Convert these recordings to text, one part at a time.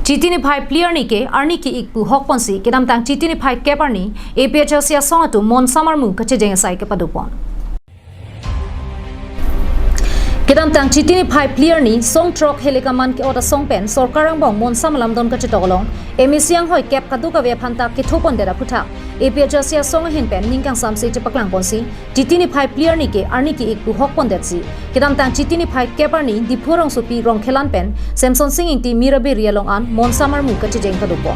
Chitini phai player ni ke arni ki ikpu hokponsi kedam tang chitini phai keparni APHLC song atu mon samar mu kache jeng sai ke padupon. Kedam tang chitini phai player ni song truck helikaman ke oda song pen sarkarang bong mon samalam don kache tokolong emisiang hoi cap kadu ka ve phanta ke thopon dera phutha APHLC song hin pen ningkang samsi chepaklang ponsi chitini phai player ni ke arni ki ikpu hokpon detsi kedam tang chitini phai keparni diphurong supi rong khelan pen Samson Singh ingti mirabe rialong an mon samar mu kache jeng padupo.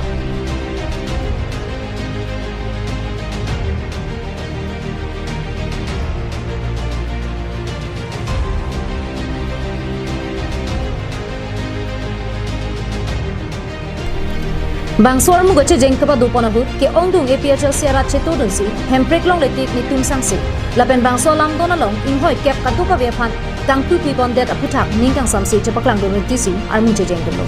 Bangsor mu gache jengkapa dupona hut ke ongdung APHLC arat chetodun si hemprek long letik ni tumsang si lapen bangsor lamdona long inghoi kep katuka ve phan tangtu pi bondet aputhak ningkang samsi chepaklang dun tisi armu che jengdulo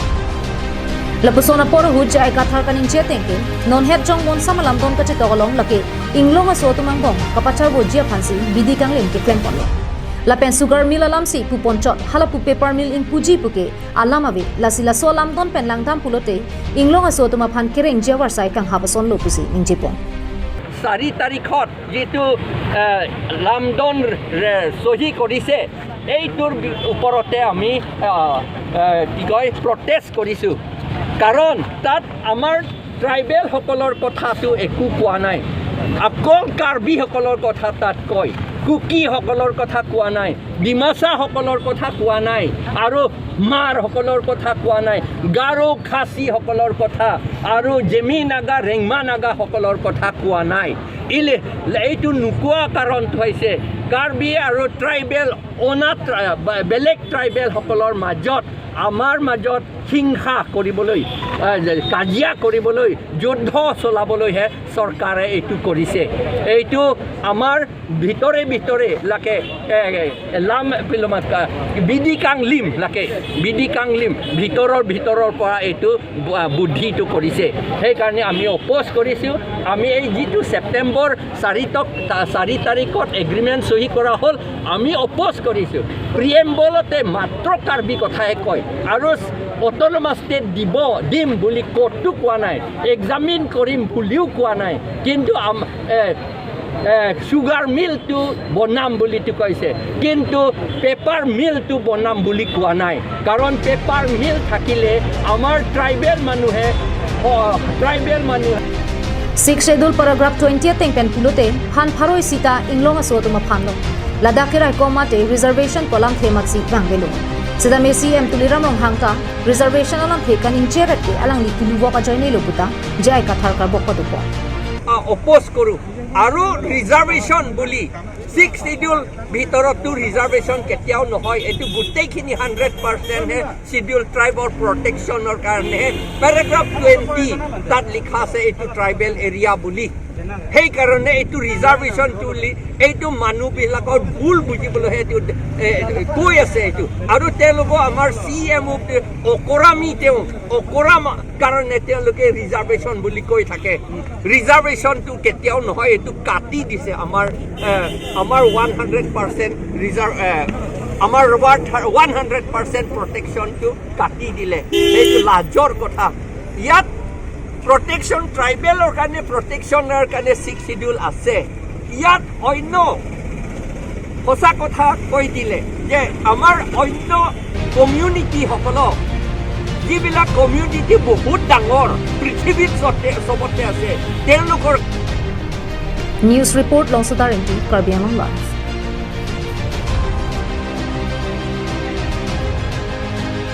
lapusona poro hut jai kathar kaning chetengke non het jong mon samalam don kache togolong lake inglong aso tumang bong kapachar bo jia phansi bidi kanglim ke klem ponlo lapen sugar mill alam si pu ponchot halapu paper mill in puji puke alamawe lasila so lamdon pen langdam pulote inglong aso tuma phan kereng jewar sai kang habason lopusi ningjipon 4 তাৰিখত যিটো লামডন চহী কৰিছে এইটোৰ ওপৰতে আমি কি কয় protest কৰিছোঁ। কাৰণ তাত আমাৰ ট্ৰাইবেলসকলৰ কথাটো একো কোৱা নাই, অকল কাৰ্বিসকলৰ কথা তাত কয়, কুকিসকলৰ কথা কোৱা নাই, ডিমাচাসকলৰ কথা কোৱা নাই, আৰু মাৰসকলৰ কথা কোৱা নাই, গাৰো খাচীসকলৰ কথা আৰু জেমি নাগা ৰেংমা নাগাসকলৰ কথা কোৱা নাই। এইটো নোকোৱা কাৰণটো হৈছে কাৰ্বি আৰু ট্ৰাইবেল অনা বেলেগ ট্ৰাইবেলসকলৰ মাজত আমাৰ মাজত হিংসা কৰিবলৈ, কাজিয়া কৰিবলৈ, যুদ্ধ চলাবলৈহে চৰকাৰে এইটো কৰিছে। এইটো আমাৰ ভিতৰে ভিতৰে লাকে লাম বিদিকাং লিম লাকে বিদিকাং লিম ভিতৰৰ ভিতৰৰ পৰা এইটো বুদ্ধিটো কৰিছে। সেইকাৰণে আমি অপ'জ কৰিছোঁ। আমি এই যিটো ছেপ্টেম্বৰ 4 তাৰিখত এগ্ৰিমেণ্ট চহী কৰা হ'ল, আমি অপ'জ কৰিছোঁ। প্ৰিএম্বলতে মাত্ৰ কাৰ্বি কথাহে কয় আৰু অট'নমাছ ষ্টেট দিম বুলি ক'তো কোৱা নাই, এক্সামিন কৰিম বুলিও কোৱা নাই, কিন্তু চুগাৰ মিলটো বনাম বুলিতো কৈছে, কিন্তু পেপাৰ মিলটো বনাম বুলি কোৱা নাই। কাৰণ পেপাৰ মিল থাকিলে আমাৰ ট্ৰাইবেল মানুহে 6 schedule paragraph 20 tengpen pulote phan pharoi sita inglong aso tuma phanlo ladakh rai komate reservation kolam thematsi bangbelo sida mesi em tuliram rong hangta reservation alam thekan incheret ke alang li kiluwa ka joine loputa jai kathar kar bokpa dupo oppose কৰো। আৰু reservation বুলি 6 schedule ভিতৰততো reservation কেতিয়াও নহয়, এইটো গোটেইখিনি 100%হে schedule ট্ৰাইবৰ প্ৰটেকশ্যনৰ কাৰণেহে paragraph 20 তাত লিখা আছে এইটো ট্ৰাইবেল এৰিয়া বুলি। সেইকাৰণে এইটো ৰিজাৰ্ভেশ্যনটো এইটো মানুহবিলাকৰ ভুল বুজিবলৈহে এইটো কৈ আছে এইটো। আৰু তেওঁলোকৰ আমাৰ চি এম অকৰামি, তেওঁ অকৰাম কাৰণে তেওঁলোকে ৰিজাৰ্ভেশ্যন বুলি কৈ থাকে। ৰিজাৰ্ভেশ্যনটো কেতিয়াও নহয়, এইটো কাটি দিছে আমাৰ আমাৰ 100% ৰিজাৰ্ভ আমাৰ 100% প্ৰটেকশ্যনটো কাটি দিলে। এইটো লাজৰ কথা। ইয়াত প্ৰটেকশ্যন ট্ৰাইবেলৰ কাৰণে প্ৰটেকশ্যনৰ কাৰণে 6 শিডিউল আছে, ইয়াত অন্য সঁচা কথা কৈ দিলে যে আমাৰ অন্য কমিউনিটিসকলক, যিবিলাক কমিউনিটি বহুত ডাঙৰ পৃথিৱীত চবতে আছে, তেওঁলোকৰ নিউজ ৰিপৰ্ট লংচুতাৰ এণ্টি কাৰ্বি আংলং লাইভ।